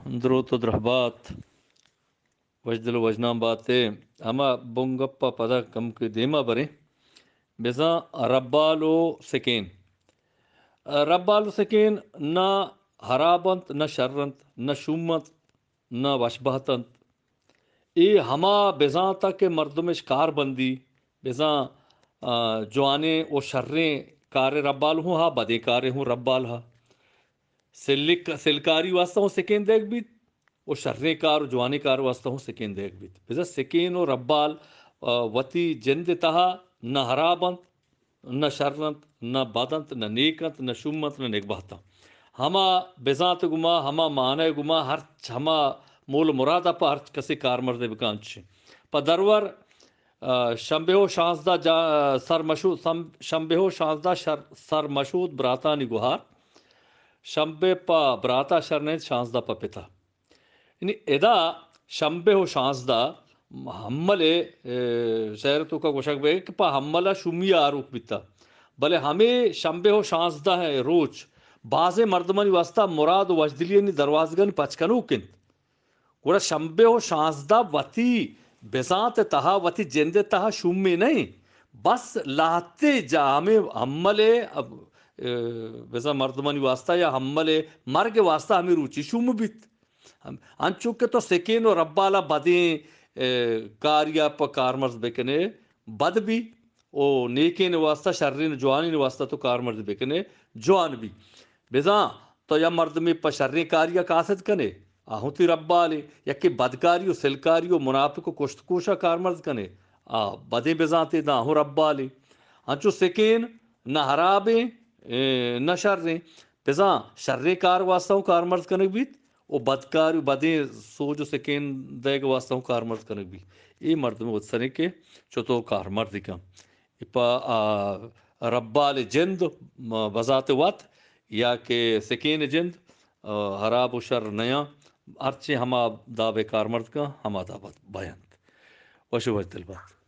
دروت و درہبات، وژدل و وژنام باتے۔ ہما بنگپ ء پدا کمکے دیما بریں۔ بزاں ربال و سکین۔ ربال و سکین نہ ہراب انت، نہ شر انت، نہ شوم انت، نہ وشبہت انت۔ اے ہما بزانت ء کہ مردمش کار بندی، بزاں، آ، جوانیں و شریں کارے ربال ہوں ہا، بدیں کارے ہوں ربال ہا۔ سلک-، سلکاری واسطہ ہوں سکین دیگ بیت و شریں کار و جوانیں کار واسطہ ہوں سکین دیگ بیت۔ بزاں سکین و ربال، آ، وتی جند تہا نہ ہراب انت، نہ شر انت، نہ بد انت، نہ نیک انت، نہ شوم انت، نہ نگبہت انت۔ ہما بزانت گما، ہما معنی گما، ہرچ ہما مول مراد ء پہ ہرچ کسے کارمرز بکن چی۔ پہ درور، آ، شمبے و شانزدہ جا-، سر مشود، سم-، شمبے و شانزدہ شر-، سر مشود براتانی گوہار۔ شمبے پہ براتا شر نہ انت، شانزدہ پہ پتا۔ یعنی ادا شمبے و شانزدہ ہمل ء، اے، شعر توکا گوشگ بہ کہ پہ ہمل ء شومی آروک بیتا۔ بلے ہمے شمبے و شانزدہ ء روچ بازیں مردمانی واسطہ مراد و وشدلیانی دروازگانی پچ کنوک انت۔ گڑا شمبے و شانزدہ وتی بزانت تہا، وتی جند تہا شومے نہ انت۔ بس لہتے جا ہمے ہمل ء، اے، بزاں مردمانی واسطہ یا ہمل ء مرگ واسطہ ہمے روچی شوم بیت۔ ہم-، انچو کہ تو سکین و ربال ء بدیں، اے، کاری ء پہ کارمرز بکنے، بد بی، و نیکین واسطہ، شرین جوانین واسطہ تو کارمرز بکنے، جوان بی۔ بزاں تو یا مردمے پہ شرین کاری ء قاصد کنے، آ ہوں تی ربالے، یکے بدکاری و سلکاری و منافق و کشت کوش ء کارمرز کنے، آ بدیں بزانتے داں ہوں ربالے۔ انچو سکین نہ ہرابیں، اے، نہ شریں۔ بزاں شریں کار واسطہ ہوں کارمرز کنگ بیت و بدکار و بدیں سوج و سکین دئیگ واسطہ ہوں کارمرز کنگ بیت۔ اے مردم وت سریں کہ چطور کارمرزی کن۔ اے پہ، آ، ربال جند، م-، بذات وت یا کہ سکین جند، آ، ہراب و شر نیاں، ہرچی ہما دابے کارمرز کن، ہما دابت بیانت۔ وش و وش دل بات۔